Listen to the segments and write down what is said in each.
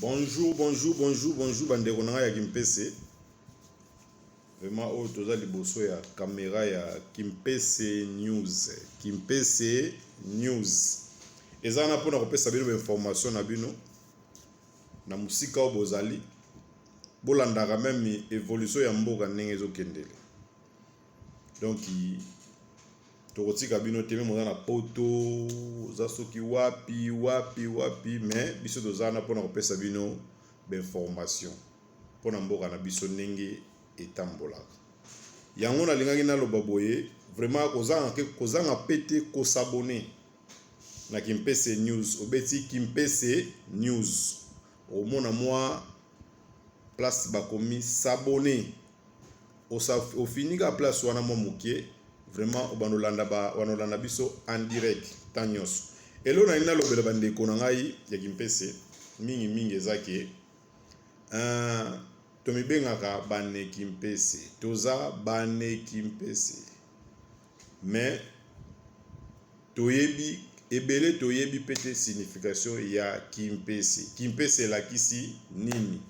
Bonjour, bonjour, bonjour, bonjour bandeko na ngai ya Kimpese. Vraiment oyo toza liboso ya kamera ya Kimpese News. Kimpese News. Eza wana mpona kopesa bino ba information na bino na mosika oyo bozali. Bolandaka meme evolution ya mboka ndenge ezokendele. Donc tokotika bino te, meme oza na poto, oza soki wapi wapi wapi, mais biso toza wana mpona kopesa bino ba information mpona mboka na biso ndenge etambolaka. Yango nalingaki naloba boye, vraiment kozanga pe te kosabone na Kimpese News. Obeti Kimpese News, omona mwa place bakomi s'abonner, ofinika place wana mwa moke, vraiment obanda olanda biso en direct temps nyonso. Eloko nalingi nalobela bandeko na ngai ya Kimpese mingimingi eza ke tomibengaka bana Kimpese, toza bana Kimpese, mais toyebi ebele, toyebi pe te signification ya Kimpese. Kimpese elakisi nini?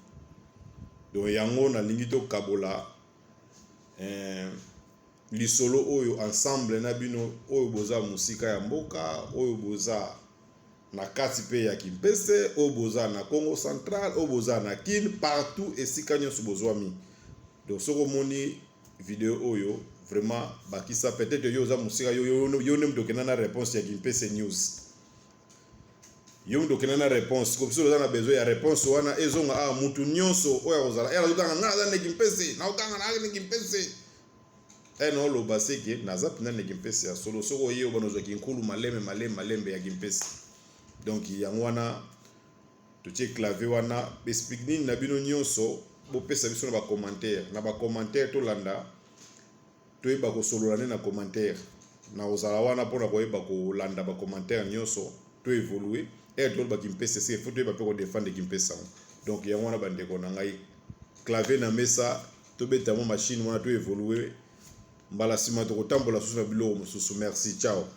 Donc yango nalingi tokabola lisolo oyo ensemble na bino oyo boza mosika ya mboka, oyo boza na kati mpe ya Kimpese, oyo boza na Congo Central, oyo boza na Kin, partout esika nyonso bozwami. Donc soki omoni video oyo, vraiment bakisa, peut-être yo oza mosika, yo nde moto okenda na réponse ya Kimpese News, yo moto okenda na réponse ko. Biso toza na besoin ya réponse wana ezonga awa. Mutu nyonso oyo akozala ere azokanga ngai naza ndeki mpese, naokanga na ndeki mpese e naoloba seke naza mpenza ndeki mpese ya solo. Soki oye, obana ozwaki nkulu malembe malembe malembe ya Kimpese. Donc yango wana totie clavier wana. Explique nini na bino nyonso, bopesa biso na bacommentaire, na bacommentaire tolanda, toyeba kosolola nde na commentaire. Na kozala wana mpona koyeba kolanda bacommentaire nyonso, to évolue ere toloba Kimpese se faut toyeba mpe kodéfendre Kimpese yango. Donc yango wana, bandeko na ngai, clavier na mesa, tobeta mo machine wana, to évolue. Mbala nsima tokotambola susu na biloko mosusu. Merci, ciao.